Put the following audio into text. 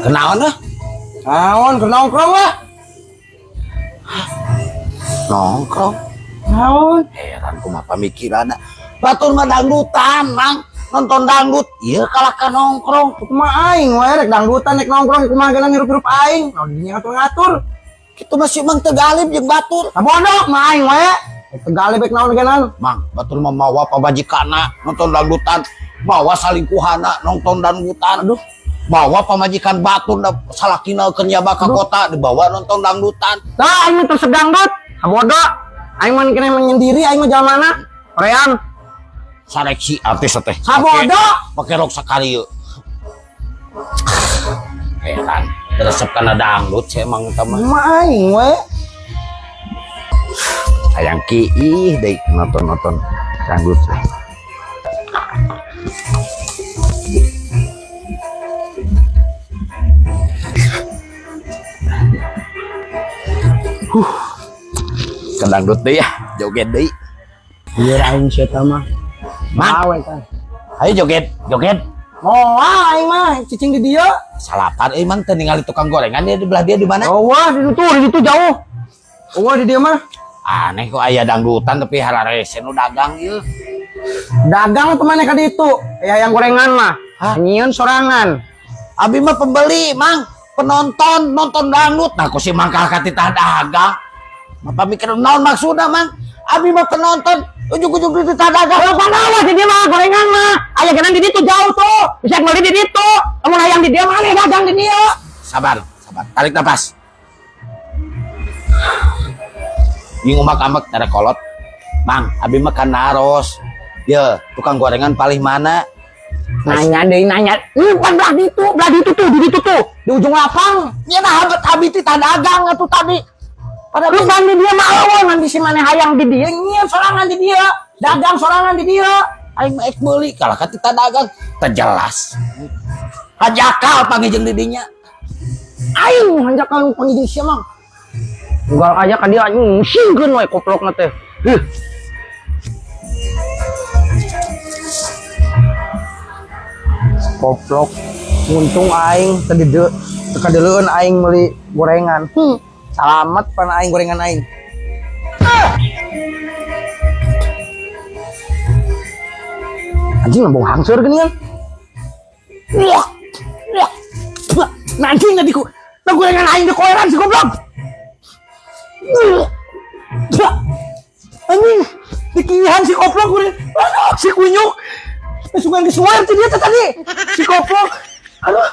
Kenaon ah? Naon, keur nongkrong lah. Nongkrong. Naon? Heran kumaha pamikiranna. Batur mah dangdutan, Mang. Nonton dangdut. Ieu kalah ka nongkrong. Kumaha aing we rek dangdutan rek nongkrong kumaha geuna ngirup-hirup aing. Naon dinya ngatur-ngatur. Kitu mah si Mang teu galib jeung batur. Nah bodoh mah aing we. Rek teu galib rek naon geuna. Mang, batur mah mawa pamajikanna nonton dangdutan, mawa salingkuhana nonton dangdutan. Aduh, mawa pamajikan batur da salakina keur nyaba ka kota dibawa nonton dangdutan. Tah aing mah terus dangdut. Ah bodoh. Aing mah kena menyendiri aing mah jalan mana? Korean. Saleksi artis teh. Sabodo. Pake rok sakali yeuh. Heran, resep kana dangdut sih emang eta mah. Kumaha aing we. Hayang kiih deui nonton-nonton dangdut. Ke dangdut deui ya, joget deui. Biar aing sia mah. Mang. Awe kan. Ayo joget, joget. Oh, aing mah cicing di dieu. Salapan euy Mang teu ningali tukang gorengan dia di belah dia di mana? Oh, wah, di situ jauh. Oh, wah, di dieu mah. Aneh kok aya dangdutan tapi hararese nu dagang ieu. Dagang tuh mana ka ditu? Ya yang gorengan mah. Hah? Nyieun sorangan. Abi mah pembeli, Mang. Penonton nonton dangdut. Nah, kok si Mang kalah ka titah dagang. Apa mikir naon maksudna, Mang? Abi mah penonton, ujug-ujug di titah dagang. Kalau panawas di dieu mah gorengan mah. Aya genan di ditu jauh tuh. Bisa beli di ditu. Lamun hayang di dieu mana dagang di dieu. Sabar, sabar. Tarik napas. Ini umak amek tara kolot. Mang, abi mah kan naros. Ye, tukang gorengan paling mana? Nanya deui nanya. Pan belah ditu tuh, di ditu tuh, di ujung lapang. Nya nah abi titah dagang atuh tadi. Pada lu kan di dieu mah eueuh nanti si maneh hayang di dieu nyieun sorangan di dieu. Dagang sorangan di dieu. Aing mah ek meuli kalah ka titah dagang. Teu jelas. Hajakal pangijeng di dinya. Aing hanjakal nu panggil sia mah. Unggal aja ka dia anjing musingkeun we koplokna teh. Heuh. Koplok untung aing teu di teu kadeuleun aing meuli gorengan. Salamet pan aing gorengan aing. Anjing lembong hangseur geuningan. Wah. Wah. Wah. Nah, anjing tadi ku. Nah, gorengan aing dikoeran si goblok. Wah. Anjing dikihan si koplok gue. Aduh, si kunyuk. Langsung geus suar ti dia teh tadi. Si koplok. Aduh.